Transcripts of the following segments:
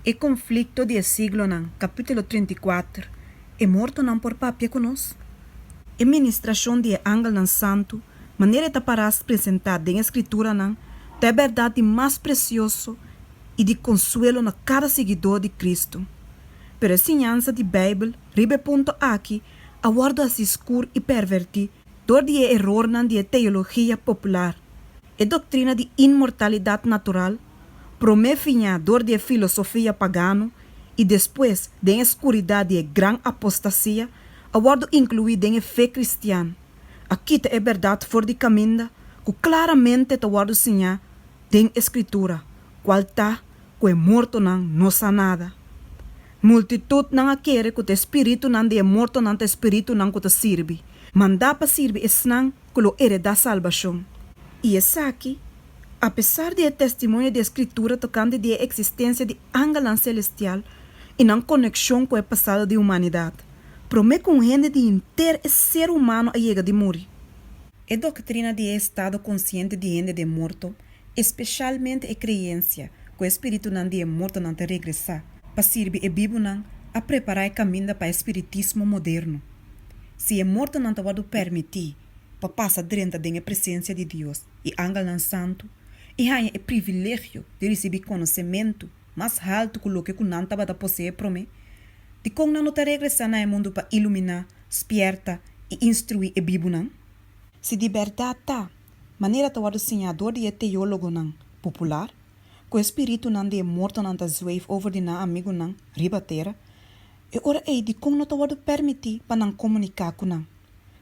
E Konflikto di e Siglonan, kapítulo 34, E mortonan por papia ku nos? E ministrashon di e angelnan santu, manera e ta pará presentá den e Skrituranan, ta e bèrdat di mas presioso i di konsuelo na kada siguidó di Kristu. Pero e siñansa di Beibel riba e punto aki a wòrdu hasi skur i pervertí dor di e erornan di e teologia popular. E doktrina di inmortalidat natural, promé fiñá dor di e filosofia pagano i despues den e skuridat di e gran apostasia, a wòrdu inkluí den e fe kristian, a kita e bèrdat for di kaminda ku klaramente ta wòrdu siñá den e Skritura, kual ta ku e mortonan no sa nada. Multitutnan a kere ku ta e spiritunan di e mortonan ta e spiritunan ku ta sirbi, mandá pa sirbi esnan ku lo eredá salbashon. I esaki, apesar di e testimonio di e Skritura tokante di e eksistensia di angelnan selestial i nan konekshon ku e pasado di humanidat, promé ku un hende di henter e ser humano a yega di muri. E doktrina di e estado konsiente di hende den morto, espeshalmente e kreensia ku e spiritunan di e mortonan ta regresá pa sirbi e bibunan, a prepará e kaminda pa e spiritismo moderno. Si e mortonan ta wòrdu pèrmití pa pasa drenta den e presensia di Dios i angelnan santu i haña e privilegio di risibí konosementu mas haltu ku loke ku nan tabata poseé promé, dikon nan no ta regresá na e mundu pa iluminá, spièrta i instruí e bibunan? Si di bèrdat ta, manera ta wòrdu siñá dor di e teólogonan popular, ku e spiritunan di e mortonan ta zweef over di nan amigunan riba tera, e ora ei dikon no ta wòrdu pèrmití pa nan komuniká ku nan,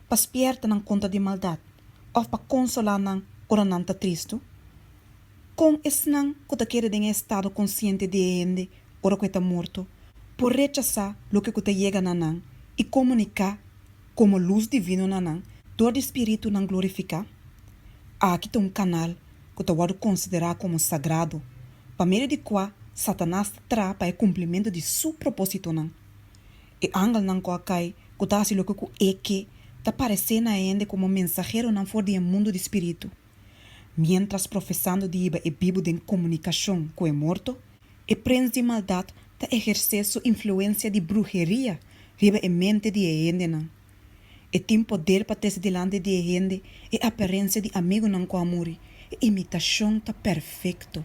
pa spièrta nan kontra di maldat òf pa konsolá nan ora nan ta tristu? Kon esnan ku ta kere den e estado konsiente di e hende ora ku e ta morto por rechasá loke ku ta yega na nan i komuniká komo lus divino na nan dor di spiritunan glorifiká? Aki ta un kanal ku ta wòrdu konsiderá komo sagrado, pa medio di kua Satanas ta traha pa e kumplimentu di su propósitonan. E angelnan ku a kai, ku ta hasi loke ku e ke, ta paresé na e hende komo mensaheronan for di e mundu di spiritu. Miéntras profesando di hiba e bibu den komunikashon ku e morto, e prens di maldat ta ehersé su influensia di bruheria riba e mente di e hendenan. E tin poder pa trese dilanti di e hende e aparensia di amigunan ku a muri, e imitashon ta perfekto,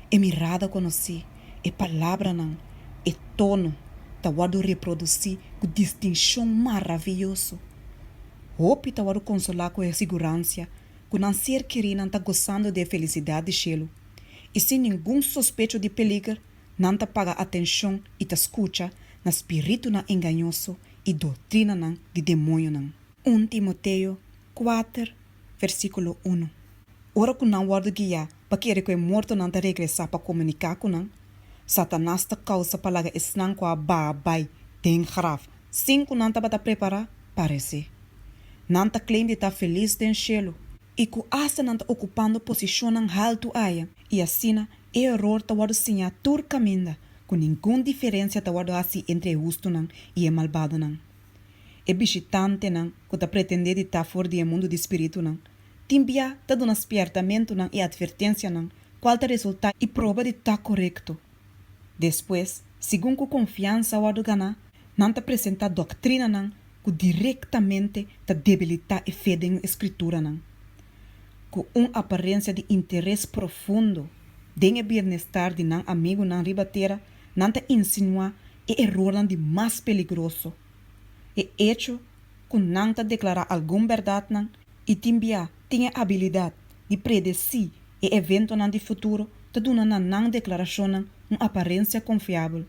e mirada konosí, e palabranan, e tono, ta wòrdu reprodusí ku distinshon maravioso. Hopi ta wòrdu konsolá ku e siguransia ku nan ser kerínan ta gosando di e felisidat di shelu, i sin ningun sospecho di peliger nan ta paga atenshon i ta skucha na spiritunan engañoso i doktrinanan di demoñonan. Un Timoteo kuater, versíkulo unu. Ora ku nan wòrdu guiá pa kere ku e mortonan ta regresá pa komuniká ku nan, Satanas ta kousa pa laga esnan ku a baha bai den graf sin ku nan tabata prepará, paresé. Nan ta claim di ta felis den shelu i ku asta nan ta okupando posishonnan haltu aya, i asina e eror ta wòrdu siñá tur kaminda ku ningun diferensia ta wòrdu hasi entre e hustunan i e malbadonan. E bishitantenan ku ta pretendé di ta for di e mundu di spiritunan tin bia ta duna spièrtamentunan i atvertensianan kual ta resultá i proba di ta korekto. Despues, segun ku konfiansa a wòrdu ganá, nan ta presentá doktrinanan ku direktamente ta debilitá e fe den e Skrituranan. Ku un aparensia di interes profundo den e bienestar di nan amigunan riba tera, nan ta insinuá e erornan di mas peligroso. E echo ku nan ta deklará algun bèrdatnan i tin bia tin e abilidat di predesí e eventonan di futuro ta duna na nan deklarashonnan un aparensia konfiabel.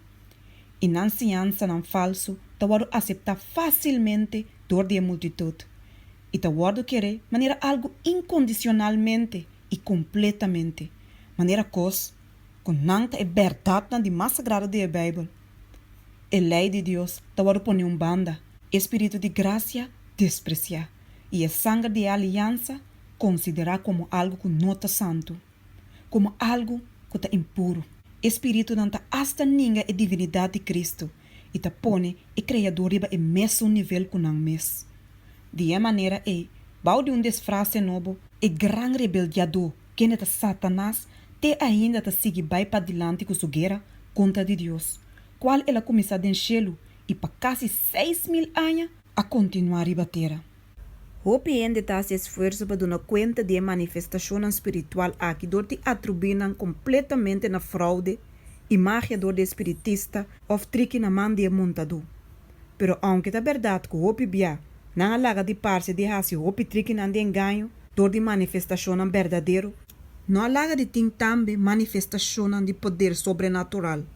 I nan siñansanan falsu ta wòrdu aseptá fásilmente dor di e multitut i ta wòrdu keré manera algu inkondisionalmente i kompletamente, manera kos ku nan ta e bèrdatnan di mas sagrado di e Beibel. E lei di Dios ta wòrdu pone un banda, e spiritu di grasia despresiá i e sanger di e aliansa konsiderá komo algu ku no ta santu. Komo algu ku ta impuru. E spiritunan ta asta ninga e divinidat di Kristu i ta pone e Kreador riba e mesun nivel ku nan mes. Di e manera ei, bou di un desfrase nobo, e gran rebeldiadó, kende ta Satanas, te ainda ta sigui bai padilanti ku su guera kontra di Dios, kual el a kuminsá den shelu i pa kasi 6000 aña a kontinuá riba tera. Hopi hende ta hasi esfuerso pa duna kuenta di e manifestashonnan spiritual aki dor di atribuí nan kompletamente na froude i magia dor di e spiritista òf triki na man di e montadó. Pero ounke ta bèrdat ku hopi bia nan a laga di parse di hasi hopi trikinan di engaño dor di manifestashonnan berdadero, no a laga di tin tambe manifestashonnan di poder sobrenatural.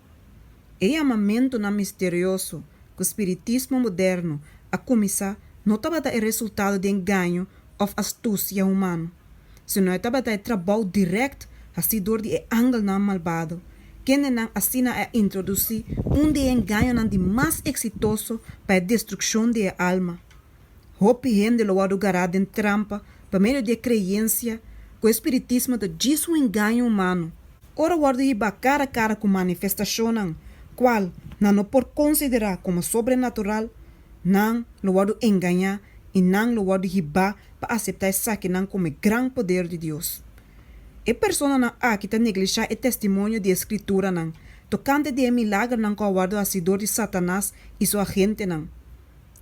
E yamamentunan misterioso ku spiritismo moderno a kuminsá no tabata e resultado di engaño òf astusia humano, sino e tabata e trabou dirèkt hasí dor di e angelnan malbado, kendenan asina a introdusí un di e engañonan di mas eksitoso pa e destrukshon di e alma. Hopi hende lo wòrdu gará den trampa pa medio di e kreensia ku e spiritismo ta djis un engaño humano. Ora wòrdu hibá kara kara ku manifestashonnan kual nan no por konsiderá komo sobrenatural, nan lo wòrdu engañá i nan lo wòrdu hibá pa aseptá esakinan komo e gran poder di Dios. E personanan aki ta neglishá e testimonio di e Skrituranan tokante di e milagernan ku a wòrdu hasí dor di Satanas i su agentenan.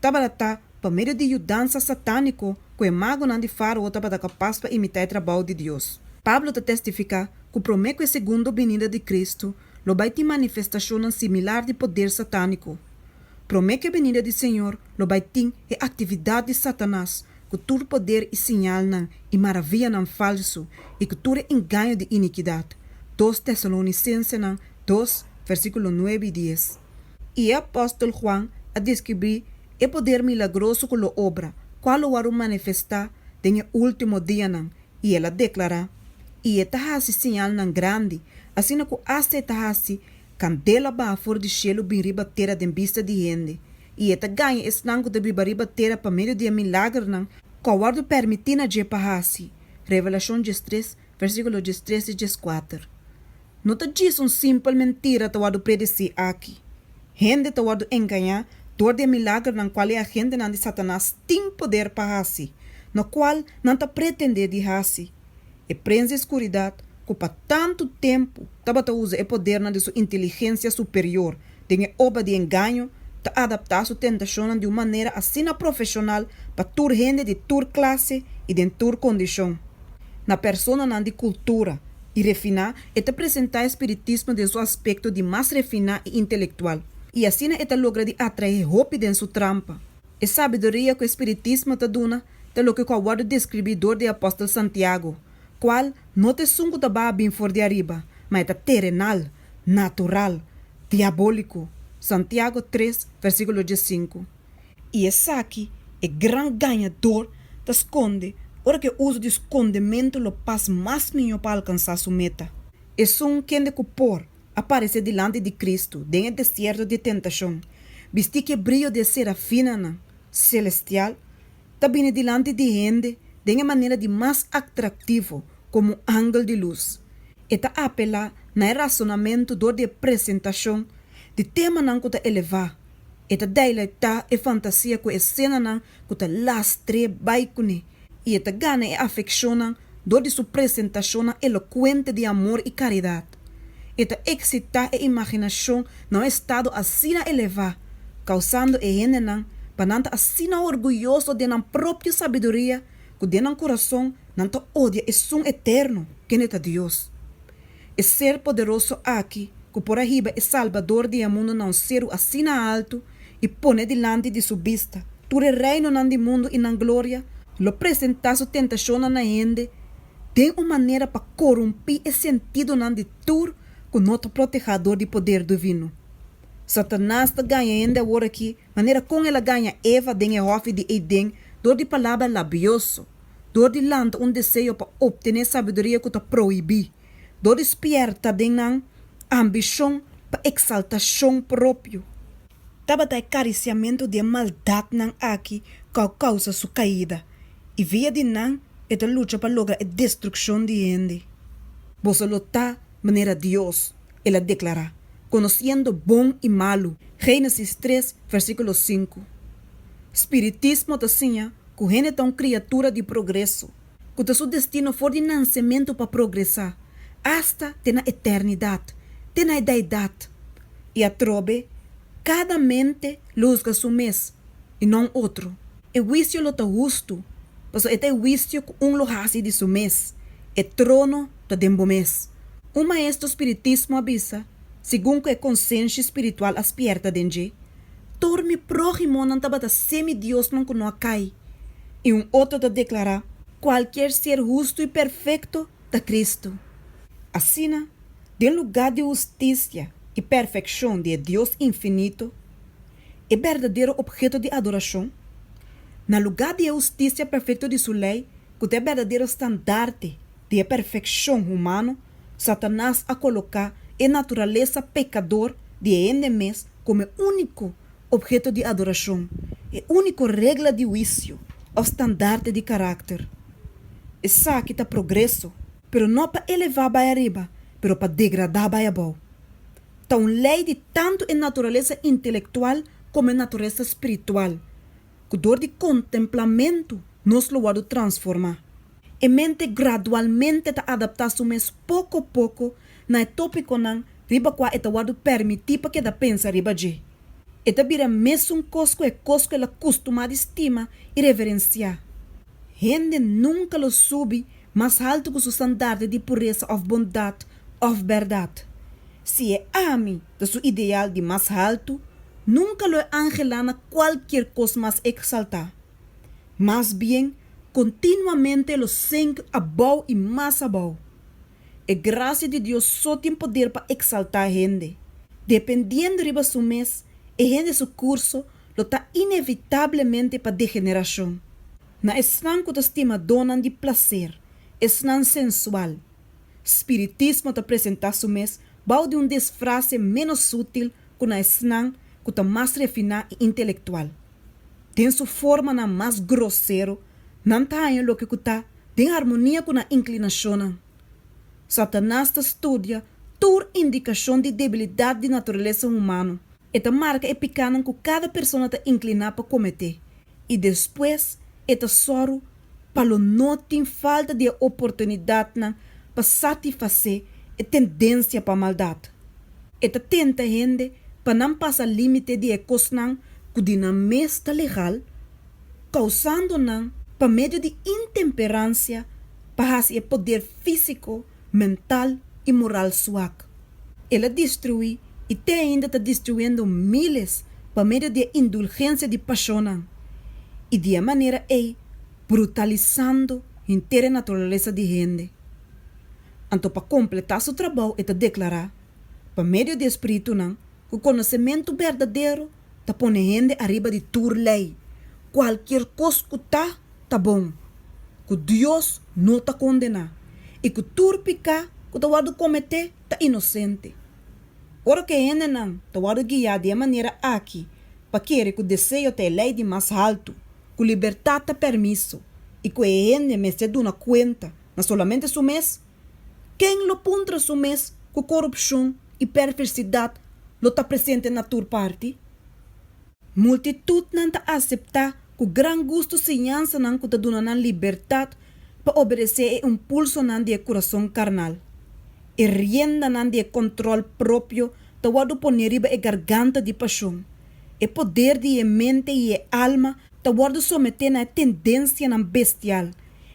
Tabata ta pa medio di yudansa satániko ku e magonan di Fárao tabata kapas pa imitá e trabou di Dios. Pablo ta testifiká ku promé ku e segundo binida di Kristu lo bai tin manifestashonnan similar di poder satániko. Promé ku e binida di Señor lo bai tin e aktividat di Satanas ku tur poder i siñalnan i maravianan falsu i ku tur e engaño di inikidat, Dos Tesalonisensenan dos, versíkulo nuebe i dies. I e apòstel Juan a deskribí e poder milagroso ku lo obra, kual lo wòrdu manifestá den e último dianan, i el a deklará, I e ta hasi siñalnan grandi, asina ku asta e ta hasi kandela baha for di shelu bin riba tera den bista di hende, i e ta gaña esnan ku ta biba riba tera pa medio di e milagernan ku a wòrdu pèrmití na dje pa hasi. Revelashon 13, versíkulo 13 i 14. No ta djis un simpel mentira ta wòrdu predesí aki. Hende ta wòrdu engañá dor di e milagernan kual e agentenan di Satanas tin poder pa hasi, no kual nan ta pretendé di hasi. E prens di skuridat, ku pa tantu tempu tabata usa e podernan di su inteligensia superior den e obra di engaño, ta adaptá su tentashonnan di un manera asina profeshonal pa tur hende di tur klase i den tur kondishon. Na personanan di kultura i refiná e ta presentá e spiritismo den su aspekto di mas refiná i intelektual, i asina e ta logra di atraé hopi den su trampa. E sabiduria ku e spiritismo ta duna ta loke ku a wòrdu deskribí dor di e apòstel Santiago, kual no ta esun ku ta baha bin for di ariba, ma e ta terenal, natural, diabóliko. Santiago tres, versíkulo 15. I esaki, e gran gañador, ta skonde ora ku e uso di skondementu lo pas mas mihó pa alkansá su meta. Esun kende ku por a paresé dilanti di Kristu den e desierto di tentashon, bistí ku e brio di e serafinanan selestial, ta bini dilanti di hende den e manera di mas atraktivo komo un angel di lus. E ta apelá na e rasonamentu dor di e presentashon di temanan ku ta elevá. E ta deilaitá e fantasia ku esenanan ku ta lastr'é bai kuné, i e ta gana e afekshonnan dor di su presentashonnan elokuente di amor i karidat. E ta eksitá e imaginashon na un estado asina elevá, kousando e hendenan pa nan ta asina orguyoso den nan propio sabiduria ku den nan kurason nan ta odia Esun Eterno, kende ta Dios. E ser poderoso aki ku por a hiba e Salbador di e mundu na un seru asina haltu i pone dilanti di su bista tur e reinonan di mundu i nan gloria, lo presentá su tentashonnan na hende den un manera pa korumpí e sentidonan di tur ku no ta protehá dor di poder divino. Satanas ta gaña hende aworakí manera kon el a gaña Eva den e hòfi di Eden dor di palabra labioso, dor di lanta un deseo pa optené sabiduria ku ta prohibí, dor di spièrta den nan ambishon pa eksaltashon propio. Tabata e karisiamentu di e maldatnan aki ku a kousa su kaida, i via di nan e ta lucha pa logra e destrukshon di hende. Boso lo ta manera Dios, el a deklará, konosiendo bon i malu. Génesis tres, versíkulo sinku. Spiritismo ta siña ku hende ta un kriatura di progreso, ku ta su destino for di nansementu pa progresá, asta te na eternidat, te na e deidat. I atrobe, kada mente lo husga su mes, i no un otro. E huisio lo ta hustu, pasobra e ta e huisio ku un lo hasi di su mes. E trono ta den bo mes. Un maestro spiritismo a bisa, segun ku e konsenshi spiritual a spièrta den dje, Tur mi próhimonan tabata semi-diosnan ku no a kai. I un otro ta deklará, Kualkier ser hustu i perfekto ta Kristu. Asina, den lugá di hustisia i perfekshon di e Dios infinito, e berdadero opheto di adorashon, na lugá di e hustisia perfekto di Su lei, ku ta e berdadero standarte di e perfekshon humano, Satanas a koloká e naturalesa pekador di e hende mes komo e úniko opheto di adorashon, e úniko regla di huisio òf standarte di karakter. Esaki ta progreso, pero no pa elevá bai ariba, pero pa degradá bai abou. Ta un lei di tantu e naturalesa intelektual komo e naturalesa spiritual, ku dor di kontemplamentu nos lo wòrdu transformá. E mente gradualmente ta adaptá su mes poko poko na e tópikonan riba kua e ta wòrdu pèrmití pa keda pensa riba dje. E ta bira mesun kos ku e kos ku el a kustumá di stima i reverensiá. Hende nunka lo subi mas haltu ku su standarte di puresa òf bondat òf bèrdat. Si e ami ta su ideal di mas haltu, nunka lo e anhelá na kualkier kos mas eksaltá. Mas bien, kontinuamente lo senk abou i mas abou. E grasia di Dios so tin poder pa eksaltá hende. Dependiendo riba su mes, e hende su kurso lo ta inevitablemente pa degenerashon. Na esnan ku ta stimadónan di plaser, esnan sensual, spiritismo ta presentá su mes bou di un disfrase ménos sutil ku na esnan ku ta mas refiná i intelektual. Den su formanan mas grosero, nan ta haña loke ku ta den harmonia ku nan inklinashonnan. Satanas ta studia tur indikashon di debilidat di naturalesa humano. E ta marka e pikánan ku kada persona ta inkliná pa kometé, i despues e ta sòru pa lo no tin falta di e oportunidatnan pa satisfasé e tendensia pa maldat. E ta tenta hende pa nan pasa límite di e kosnan ku di nan mes ta legal, kousando nan pa medio di intemperansia pa hasi e poder físiko, mental i moral suak. El a destruí i te ainda ta destruyendo míles pa medio di e indulgensia di pashonnan i di e manera ei brutalisando henter e naturalesa di hende. Anto pa kompletá su trabou e ta deklará, pa medio di e spiritunan, ku konosementu berdadero ta pone hende ariba di tur lei, kualkier kos ku ta, ta bon, ku Dios no ta kondená i ku tur piká ku ta wòrdu kometé ta inosente. Ora ku e hendenan ta wòrdu guiá di e manera aki pa kere ku deseo ta e lei di mas haltu, ku libertat ta permiso i ku e hende mester duna kuenta na solamente su mes, ken lo puntra su mes ku korupshon i perversidat lo ta presente na tur parti? Multitutnan ta aseptá ku gran gustu siñansanan ku ta duna nan libertat pa obedesé e impulsonan di e kurason karnal. E riendanan di e kòntròl propio ta wòrdu poné riba e garganta di pashon. E poder di e mente i e alma ta wòrdu someté na e tendensianan bestial,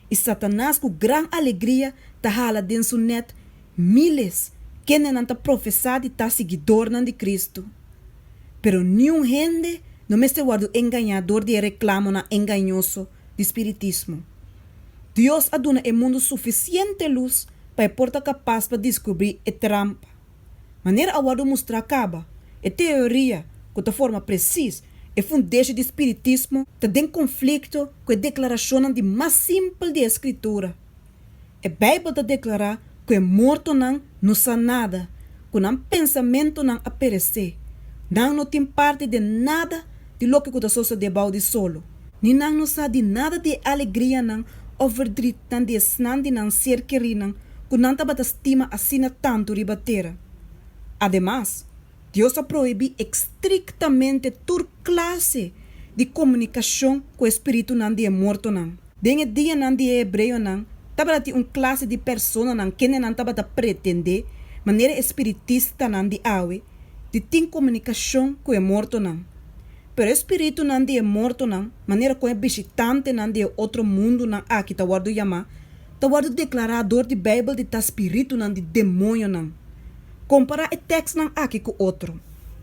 i Satanas ku gran alegria ta hala den su nèt míles kendenan ta profesá di ta siguidornan di Kristu. Pero niun hende no mester wòrdu engañá dor di e reklamonan engañoso di spiritismo. Dios a duna e mundu sufisiente lus pa e por ta kapas pa diskubrí e trampa. Manera a wòrdu mustrá kaba, e teoria ku ta forma presis e fundeshi di spiritismo ta den konflikto ku e deklarashonnan di mas simpel di e Skritura. E Beibel ta deklará ku e mortonan no sa nada, ku nan pensamentunan a peresé. Nan no tin parti den nada di loke ku ta sosodé bou di solo, ni nan no sa di nada di e alegrianan òf verdrietnan di esnan di nan ser kerínan ku nan tabata stima asina tantu riba tera. Ademas, Dios a prohibí estriktamente tur klase di komunikashon ku e spiritunan di e mortonan. Den e dianan di e hebreonan, tabata tin un klase di personanan kendenan tabata pretendé, manera e spiritistanan di awe, di tin komunikashon ku e mortonan. Pero e spiritunan di e mortonan, manera kon e bishitantenan di e otro mundunan aki ta wòrdu yamá, ta wòrdu deklará dor di Beibel di ta spiritunan di demoñonan. Kompará e tèkstnan aki ku otro,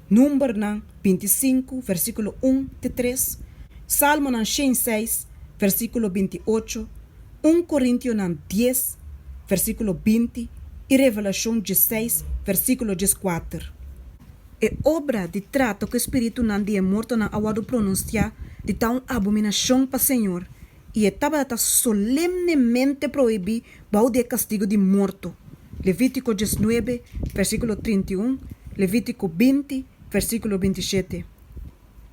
Numbernan 25, versíkulo 1 te 3, Salmonan 106, versíkulo 28, 1 Korintionan 10, versíkulo 20 i Revelashon 16, versíkulo 14. E obra di trata ku e spiritunan di e mortonan a wòrdu pronunsiá di ta un abominashon pa Señor, i e tabata solemnemente prohibí bou di e kastigu di morto, Levítiko 19, versíkulo 31, Levítiko 20, versíkulo 27.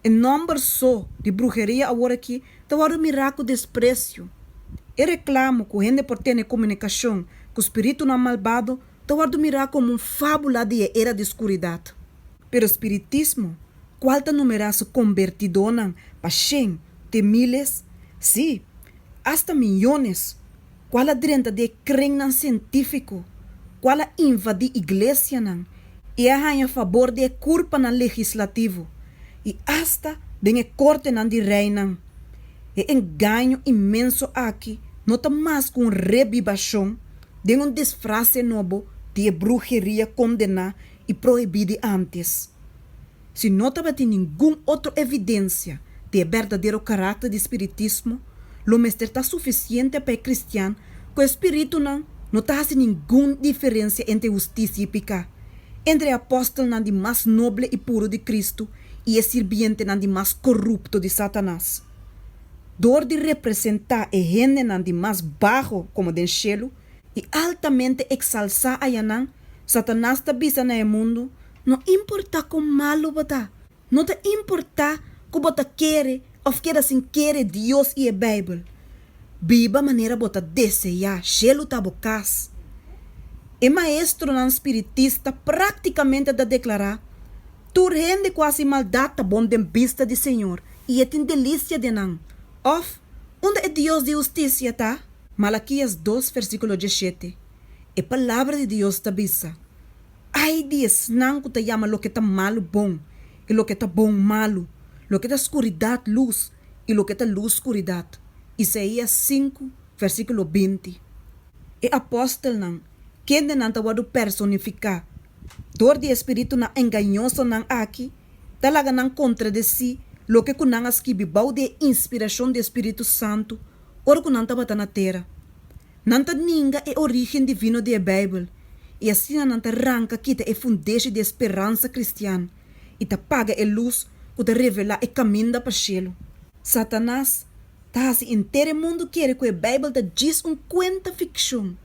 E nòmber so di bruheria aworakí ta wòrdu mirá ku despresio. E reklamo ku hende por tene komunikashon ku spiritunan malbado ta wòrdu mirá komo un fábula di e era di skuridat. Pero spiritismo, kual ta numerá su kombertidónan pa shen te míles, sí, asta miyones, kual a drenta den e krennan sientífiko, kual a invadí iglesianan i a haña fabor di e kurpanan legislativo i asta den e kortenan di reinan. E engaño inmenso aki no ta mas ku un rebibashon den un disfrase nobo di e bruheria kondená i prohibí di ántes. Si no tabatin ningun otro evidensia di e berdadero karakter di spiritismo, lo mester ta sufisiente pa e kristian ku e spiritunan no ta hasi ningun diferensia entre hustisia i piká, entre e apòstelnan di mas noble i puru di Kristu i e sirbientenan di mas korupto di Satanas. Dor di representá e hendenan di mas baho komo den shelu i altamente eksalsá ayanan, Satanas ta bisa na e mundu, No importá kon malu bo ta, no ta importá ku bo ta kere òf keda sin kere Dios i e Beibel, biba manera bo ta deseá, shelu ta bo kas. E maestronan spiritista práktikamente ta deklará, Tur hende ku hasi maldat ta bon den bista di Señor i e tin delisia den nan. Òf, Unda e Dios di hustisia ta? Malakias 2 versíkulo 17, E Palabra di Dios ta bisa, Ai di esnan ku ta yama loke ta malu bon i loke ta bon malu, loke ta skuridat lus i loke ta lus skuridat. Isaías 5, versíkulo 20. E apòstelnan, kendenan ta wòrdu personifiká dor di e spiritunan engañosonan aki, ta laga nan kontradesí loke ku nan a skibi bou di e inspirashon di e spiritu santu ora ku nan tabata na tera. Nan ta ninga e orígen divino di e Beibel, i asina nan ta ranka kita e fundeshi di e speransa kristian i ta paga e lus ku ta revelá e kaminda pa shelu. Satanas ta hasi henter e mundu kere ku e Beibel ta djis un kuenta fikshon,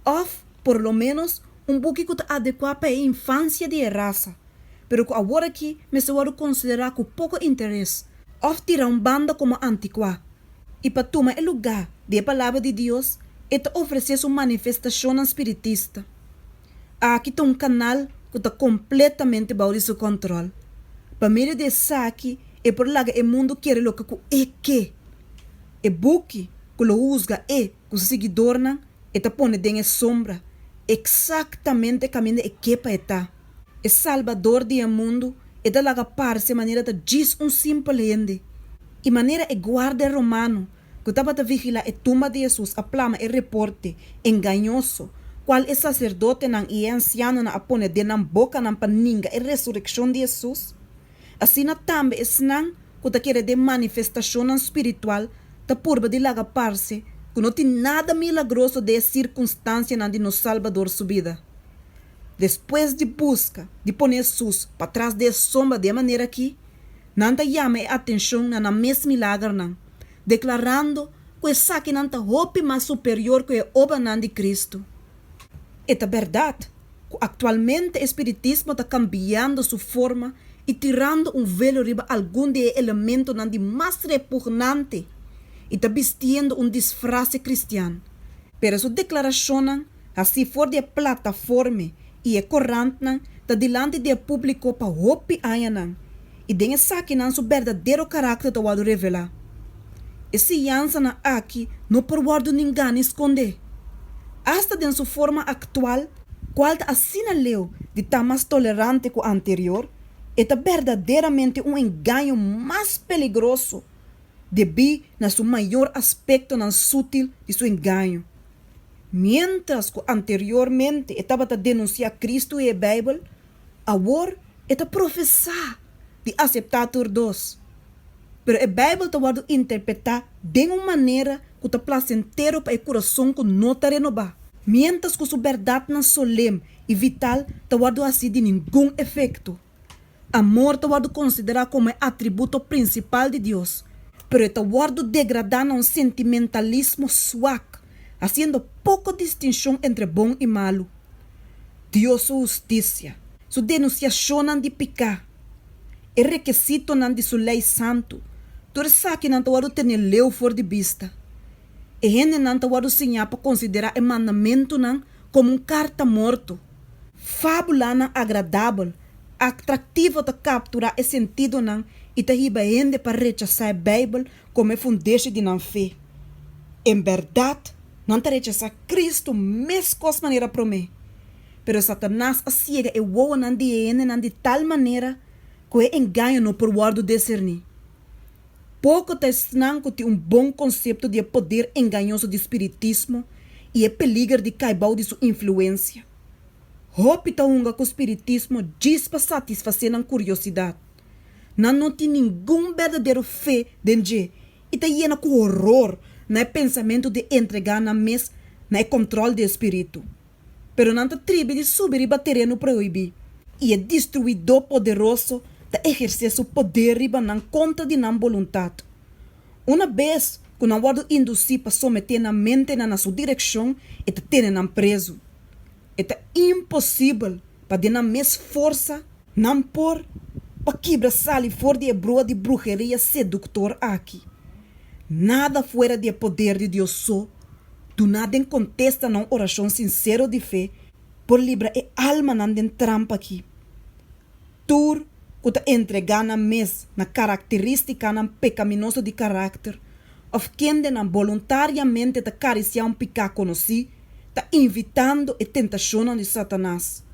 òf por lo ménos un buki ku ta adekuá pa e infansia di e rasa, pero ku aworakí mester wòrdu konsiderá ku poko interes òf tirá un banda komo antikuá. I pa tuma e lugá di e Palabra di Dios, e ta ofresé su manifestashonnan spiritista. Aki ta un kanal ku ta kompletamente bou di su kòntròl. Pa medio di esaki e por laga e mundu kere loke ku e ke. E buki ku lo husga e ku su siguidornan e ta pone den e sombra, eksaktamente kaminda e ke pa e ta. E Salbador di e mundu e ta laga parse manera ta djis un simpel hende. I manera e guardia romano ku tabata vigilá e tumba di Hesus a plama e reporte engañoso kual e saserdotenan i e ansianonan a pone den nan bokanan pa ninga e resurekshon di Hesus, asina tambe esnan ku ta kere den manifestashonnan spiritual ta purba di laga parse ku no tin nada milagroso den e sirkunstansianan di nos Salbador su bida. Despues di buska di pone Hesus patras di e sombra di e manera akí, nan ta yama e atenshon na nan mes milagernan, deklarando ku esakinan ta hopi mas superior ku e obranan di Kristu. E ta bèrdat ku aktualmente e spiritismo ta kambiando su forma i tirando un velo riba algun di e elementonan di mas repugnante i ta bistiendo un disfrase kristian, pero su deklarashonnan hasí for di e plataforme i e korantnan ta dilanti di e públiko pa hopi añanan, i den esakinan su berdadero karakter ta wòrdu revelá. E siñansanan aki no por wòrdu ningá ni skondé. Asta den su forma aktual. kual ta asina leu di ta mas tolerante ku anterior, e ta berdaderamente un engaño mas peligroso debí na su mayor aspektonan sutil di su engaño. Miéntras ku anteriormente e tabata denunsiá Kristu i e Beibel, awor e ta profesá di aseptá tur dos. Pero e Beibel ta wòrdu interpretá den un manera ku ta plasentero pa e kurason ku no ta renobá, miéntras ku su bèrdatnan solem i vital ta wòrdu hasí di ningun efekto. Amor ta wòrdu konsiderá komo e atributo prinsipal di Dios, pero e ta wòrdu degradá na un sentimentalismo swak, hasiendo poko distinshon entre bon i malu. Dios su hustisia, su denunsiashonnan di piká, e rekesitonan di su lei santu, tur esakinan ta wòrdu tene leu for di bista. E hendenan ta wòrdu siñá pa konsiderá e mandamentunan komo un karta morto. Fábulanan agradabel, atraktivo ta kapturá e sentidonan i ta hiba hende pa rechasá e Beibel komo e fundeshi di nan fe. En bèrdat, nan ta rechasá Kristu meskos manera promé. Pero Satanas a siega e wowonan di e hendenan di tal manera ku e engaño no por wòrdu diserní. Poko ta esnan ku tin un bon konsepto di e poder engañoso di spiritismo i e peliger di kai bou di su influensia. Hopi ta hunga ku spiritismo djis pa satisfasé nan kuriosidat. Nan no tin ningun berdadero fe den dje i ta yena ku horor na e pensamentu di entregá nan mes na e kòntròl di e spiritu. Pero nan ta tribi di subi riba tereno prohibí, i e Destruidó poderoso ta ehersé su poder riba nan kontra di nan boluntat. Una bes ku nan wòrdu indusí pa someté nan mentenan na su direkshon, e ta tene nan prezu. E ta imposibel pa den nan mes forsa nan por pa kibra sali for di e brua di bruheria seduktor aki. Nada fuera di e poder di Dios so, duná den kontesta na un orashon sinsero di fe, por libra e almanan den trampa aki. Tur ku ta entregá nan mes na karakterístikanan pekaminoso di karakter òf kendenan boluntariamente ta karisiá un piká konosí, ta invitando e tentashonnan di Satanas.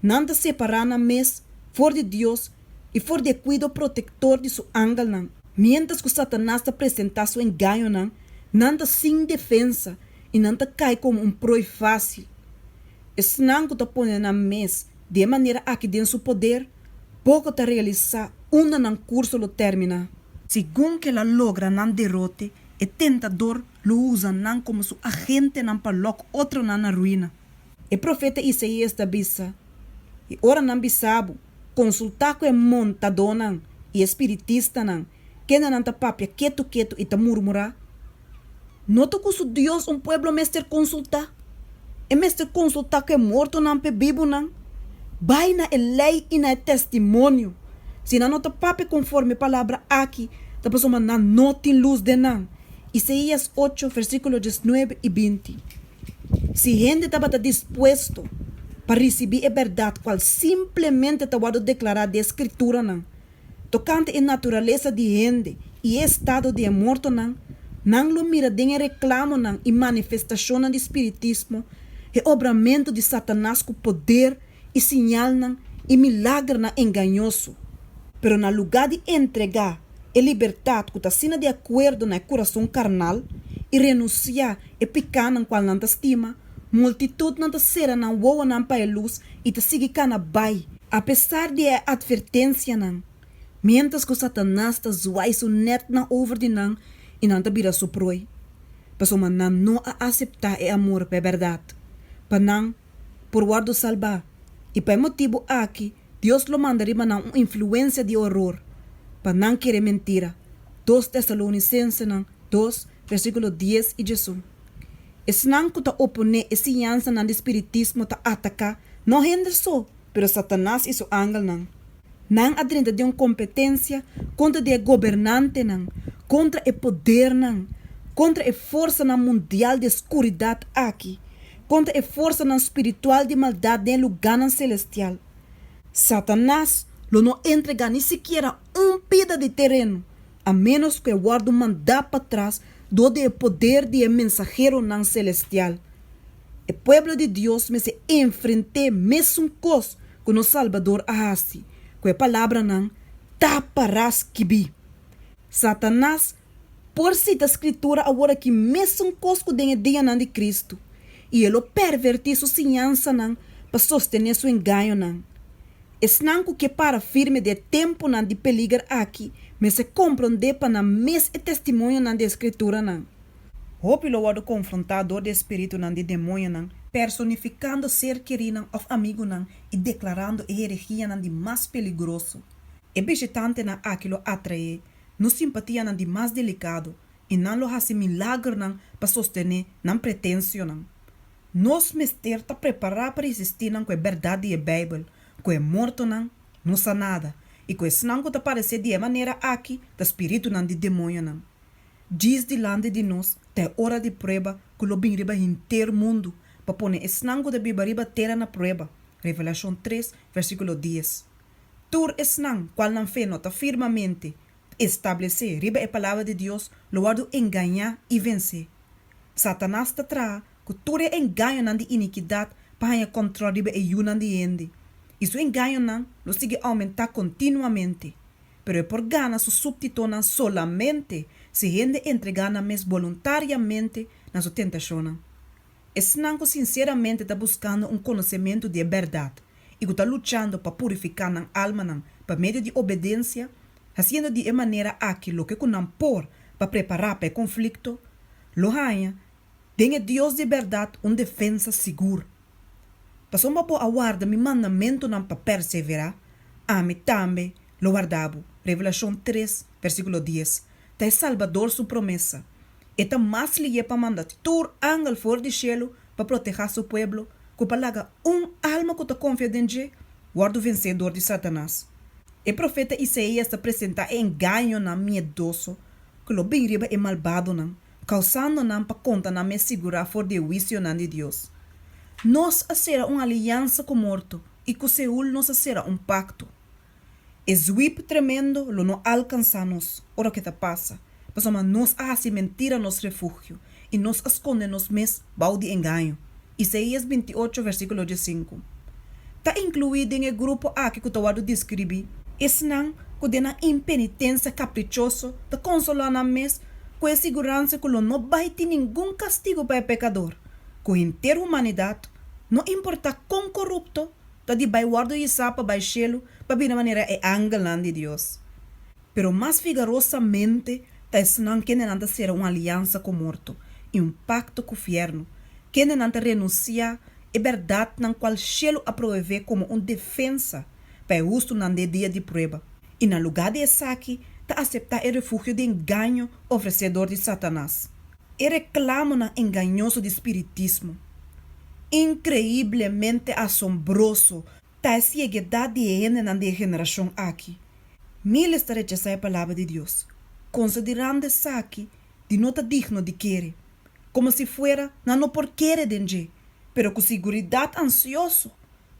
Nan ta separá nan mes for di Dios i for di e kuido protektor di su angelnan. Miéntras ku Satanas ta presentá su engañonan, nan ta sin defensa i nan ta kai komo un prooi fásil. Esnan ku ta pone nan mes di e manera aki den su poder, poko ta realisá unda nan kurso lo terminá. Segun ku el a logra nan derote, e tentador lo usa nan komo su agentenan pa lòk otronan na ruina. E profeta Isaías ta bisa, I ora nan bisa bo, Konsultá ku e montadónan i e spiritistanan, kendenan ta papia ketu ketu i ta murmurá, No ta ku su Dios un pueblo mester konsultá? E mester konsultá ku e mortonan p'e bibunan? Bai na e lei i na e testimonio. Si nan no ta papia konforme e palabra aki, ta pasobra nan no tin lus den nan. Isaías ocho, versíkulo diesnuebe i binti. Si hende tabata dispuesto pa risibí e bèrdat kual simplemente ta wòrdu deklará den e Skrituranan tokante e naturalesa di hende i e estado di e mortonan, nan lo mira den e reklamonan i manifestashonnan di spiritismo e obramentu di Satanas ku poder i siñalnan i milagernan engañoso. Pero na lugá di entregá e libertat ku ta asina di akuerdo na e kurason karnal i renunsiá e pikánan kual nan ta stima, multitutnan ta sera nan wowonan pa e lus i ta sigui kana bai, apesar di e atvertensianan, miéntras ku Satanas ta zwai su nètnan over di nan i nan ta bira su prooi, pasobra nan no a aseptá e amor pa e bèrdat, pa nan por wòrdu salbá, i pa e motibu aki Dios lo manda riba nan un influensia di oror, pa nan kere mentira. Dos Tesalonisensenan dos, versíkulo dies i diesun. Esnan ku ta oponé e siñansanan di spiritismo ta ataká no hende so, pero Satanas i su angelnan. Nan a drenta den un kompetensia kontra di e gobernantenan, kontra e podernan, kontra e forsanan mundial di e skuridat aki, kontra e forsanan spiritual di maldat den e lugánan selestial. Satanas lo no entregá ni sikiera un pida di tereno, a ménos ku e wòrdu mandá patras dor di e poder di e mensaheronan selestial. E pueblo di Dios mester enfrent'é mesun kos ku nos Salbador a hasi ku e palabranan, Ta pará skibí. Satanas por sita Skritura aworakí mesun kos ku den e dianan di Kristu, i e lo pervertí su siñansanan pa sostené su engañonan. Esnan ku ke para firme den e tempunan di peliger aki mester komprondé pa nan mes e testimonionan di e Skrituranan. Hopi lo wòrdu konfrontá dor di e spiritunan di demoñonan personifikando ser kerínan òf amigunan i deklarando e herehianan di mas peligroso. E bishitantenan aki lo atraé nos simpatianan di mas delikado i nan lo hasi milagernan pa sostené nan pretensionan. Nos mester ta prepará pa resistí nan ku e bèrdat di e Beibel, ku e mortonan no sa nada i ku esnan ku ta paresé di e manera aki ta spiritunan di demoñonan. Djis dilanti di nos ta e ora di prueba ku lo bin riba henter mundu pa pone esnan ku ta biba riba tera na prueba, Revelashon tres, versíkulo dies. Tur esnan kual nan fe no ta firmamente establesé riba e Palabra di Dios lo wòrdu engañá i vensé. Satanas ta traha ku tur e engañonan di inikidat pa haña kòntròl riba e yunan di hende, i su engañonan lo sigui oumentá kontinuamente. Pero e por gana su súptitonan solamente si hende entregá nan mes boluntariamente na su tentashonnan. Esnan ku sinseramente ta buskando un konosementu di e bèrdat i ku ta luchando pa purifiká nan almanan pa medio di obedensia, hasiendo di e manera aki loke ku nan por pa prepará pa e konflikto, lo haña den e Dios di bèrdat un defensa sigur. Pasobra bo a warda mi mandamentunan pa perseverá, ami tambe lo warda bo. Revelashon tres, versíkulo dies, ta e Salbador su promesa. E ta mas lié pa manda tur angel for di shelu pa protehá su pueblo ku pa laga un alma ku ta konfia den dje wòrdu vensé dor di Satanas. E profeta Isaías ta presentá e engañonan miedoso ku lo bin riba e malbadonan, kousando nan pa konta nan mes sigurá for di e huisionan di Dios. Nos a sera un aliansa ku morto, i ku Seul nos a sera un pakto. E zwip tremendo lo no alkansá nos ora ku e ta pasa, pasobra nos a hasi mentira nos refugio i nos a skonde nos mes bou di engaño. Isaías binti ocho versíkulo diesinku Ta inkluí den e grupo aki ku ta wòrdu deskribí esnan ku den nan impenitensia kaprichoso ta konsolá nan mes ku e siguransa ku lo no bai tin ningun kastigu pa e pekador, ku henter humanidat, no importá kon korupto, ta di bai wòrdu hisá pa bai shelu pa bira manera e angelnan di Dios. Pero mas vigarosamente ta esnan kendenan ta sera un aliansa ku morto i un pakto ku fièrnu, kendenan ta renunsiá e bèrdatnan kual shelu a provevé komo un defensa pa e hustunan den e dia di prueba, i na lugá di esaki ta aseptá e refugio di engaño ofresé dor di Satanas. E reklamonan engañoso di spiritismo, inkreiblemente asombroso, ta e sieguedat di e hendenan di e generashon aki. Miles ta rechasá e Palabra di Dios, konsiderando esaki di no ta digno di kere, komo si fuera nan no por kere den dje, pero ku siguridat ansioso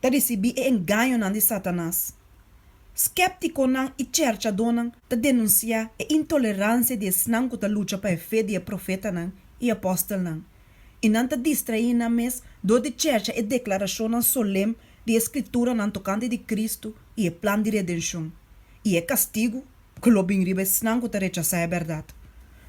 ta risibí e engañonan di Satanas. Sképtikonan i chèrchadónan ta denunsiá e intoleransia di esnan ku ta lucha pa e fe di e profetanan i apòstelnan, i nan ta distraí nan mes dor di chèrcha e deklarashonnan solem di e Skrituranan tokante di Kristu i e plan di redenshon, i e kastigu ku lo bin riba esnan ku ta rechasá e bèrdat.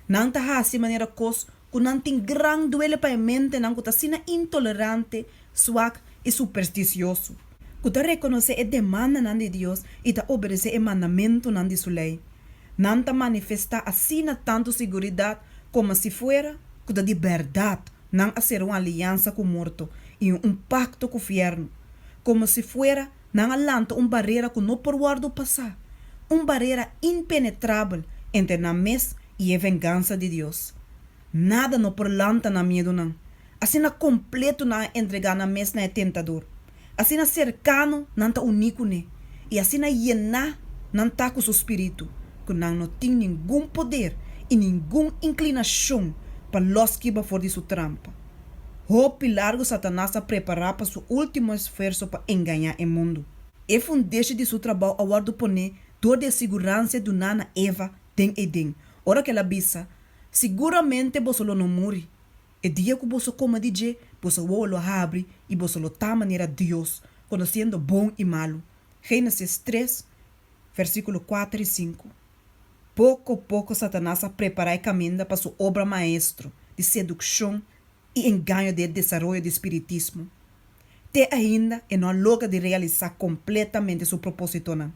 Nan ta hasi manera kos ku nan tin gran duele pa e mentenan ku ta asina intolerante, swak i superstisioso, ku ta rekonosé e demandanan di Dios i ta obedesé e mandamentunan di su lei. Nan ta manifestá asina tantu siguridat komo si fuera ku ta di bèrdat nan a sera un aliansa ku morto i un pakto ku fièrnu, komo si fuera nan a lanta un barera ku no por wòrdu pasá, un barera impenetrabel entre nan mes i e vengansa di Dios. Nada no por lanta nan miedunan. Asina kompletu nan a entregá nan mes na e tentador. Asina serkano nan ta uní kuné, i asina yená nan ta ku su spiritu, ku nan no tin ningun poder i ningun inklinashon pa lòs kiba for di su trampa. Hopi largu Satanas a prepará pa su último esfuerso pa engañá e mundu. E fundeshi di su trabou a wòrdu poné dor di e siguransia duná na Eva den Edén, ora ku el a bisa, Siguramente boso lo no muri. E dia ku boso kome di dje, boso wowo lo habri i boso lo ta manera Dios, konosiendo bon i malu. Génesis tres, versíkulo kuater i sinku. Poko poko Satanas a prepará e kaminda pa su obra maestro di sedukshon i engaño den e desaroyo di spiritismo. Te ainda e no a logra di realisá kompletamente su propósitonan,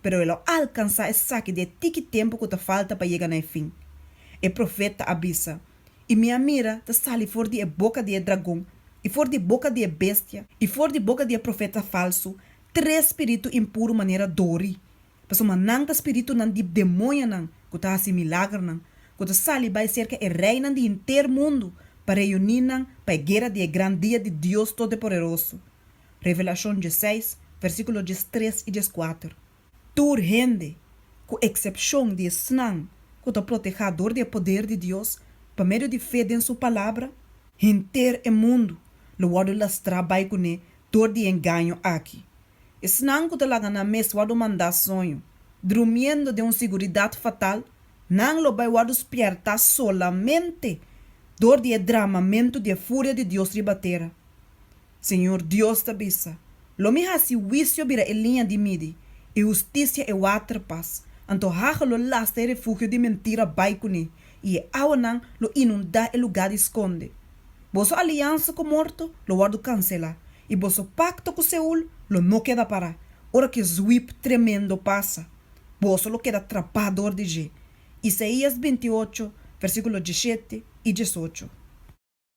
pero e lo alkansá esaki den e tiki tempu ku ta falta pa yega na e fin. E profeta a bisa, I mi a mira ta sali for di e boka di e dragon, i for di boka di e bestia, i for di boka di e profeta falsu, tres spiritu impuru manera dori, Pasobra nan ta spiritunan di demoñonan ku ta hasi milagernan, ku ta sali bai serka e reinan di henter mundu pa reuní nan pa e guera di e gran dia di Dios Todopoderoso. Revelashon diesseis, versíkulo diestres i dieskuater. Tur hende, ku eksepshon di esnan ku ta protehá dor di e poder di Dios pa medio di fe den Su Palabra, henter e mundu lo wòrdu lastrá bai kuné dor di e engaño aki. Esnan ku ta laga nan mes wòrdu mandá soño, drumiendo den un siguridat fatal, nan lo bai wòrdu spièrtá solamente dor di e dramamentu di e furia di Dios riba tera. Señor Dios ta bisa, Lo mi hasi huisio bira e liña di midi, i hustisia e waterpas, anto haga lo lasta e refugio di mentira bai kuné, i e awanan lo inundá e lugá di skonde. Boso aliansa ku morto lo wòrdu kanselá, i boso pakto ku Seul lo no keda pará. Ora ku e zwip tremendo pasa, boso lo keda trapá dor di dje. Isaías binti ocho, versíkulo diesshete i diesocho.